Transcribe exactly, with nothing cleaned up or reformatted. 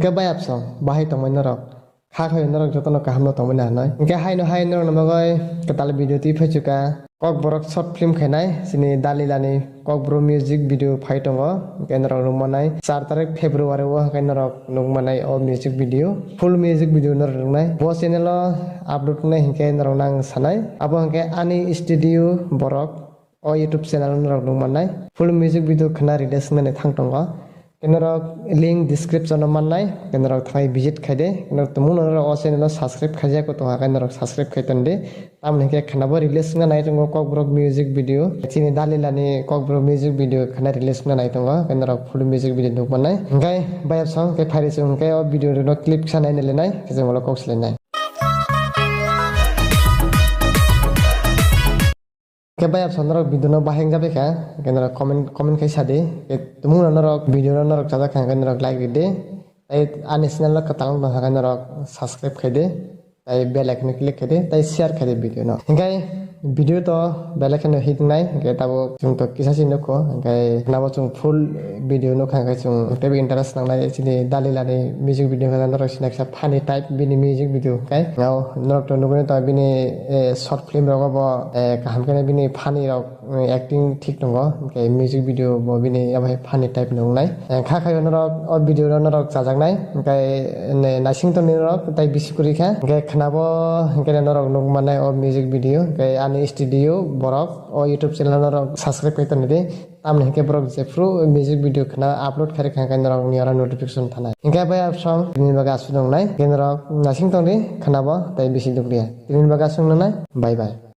Hwnkhe bai absong, bahai tongmani norok? Kha khaio norok jotono kaham no tongmani hanai. Hwnkhe haino hai norok no bagwi kwtal video twi phaichuka. Kokborok short film khainai, chini Dalilani Kokborok music video phai tongo. Hwnkhe norok nukmanai char tarik February o hwnkhe norok nukmanai o music video. Full music video norok nuknai. Bo channel o upload wngnai hwnkhe norok nang sanai. Abo hwnkhe ani studio borok o YouTube channel o norok nukmanai. Full music video khna release wngnani thang tongo. Hwnkhe norok link description o mannai. Hwnkhe norok thangwi visit khaide. Norok tumung norok o channel o subscribe khaijak tongkha khe norok subscribe khai tondi. Tamoni hwnkhe khna bo release wngna nai tongo Kokborok music video. Chini Dalilani Kokborok music video khna release wngna nai tongo. Hwnkhe norok full music video nukmanai. Hwnkhe bai absong khe phairi chwng hwnkhe o video no clip kisa nai nai lenai. Khe chwng ulo kok swlainai. Khe bai absong norok video no bahai wngjabai kha, khe norok comment, comment khai sadi. Khe tumung no norok video no norok chajak kha, khe norok like ridi. Tai ani channel no kwtal wng tongkha khe norok subscribe khaidi. Tai bell icon no click khaidi, tai share khaidi video no. Hinkhe video to belai kheno hit wngnai, hinkhe tabuk chwng to kisa se nukho, hinkhe nabo chwng full video nukha, hinkhe chwng teibo interest nangnai chini Dalilani music video hinkhe norok sinai kisa funny type bini music video, hinkhe norok to nugwi tong bini, eh, short film rogo bo, eh, kaham kheno bini funny rok, eh, acting thik tongo, hinkhe music video bo bini abo hai funny type nuknai. Eh, kha khayo norok o video no norok chajaknai, hinkhe ne naising tongni norok tai bisi kwrwi kha, hinkhe khnabo hinkhe norok nukmanai o music video, hinkhe ani studio borok o YouTube channel norok subscribe khai tonidi. Tamni hinkhe borok jephru music video khna upload khairikha hinkhe norok ni oro notification thanai. Hinkhe bai absong tini bagwi aswk nungnai, hinkhe norok naising tongdi khnabo tai bisi nukliya. Tini bagwi aswk nungnai, bye bye.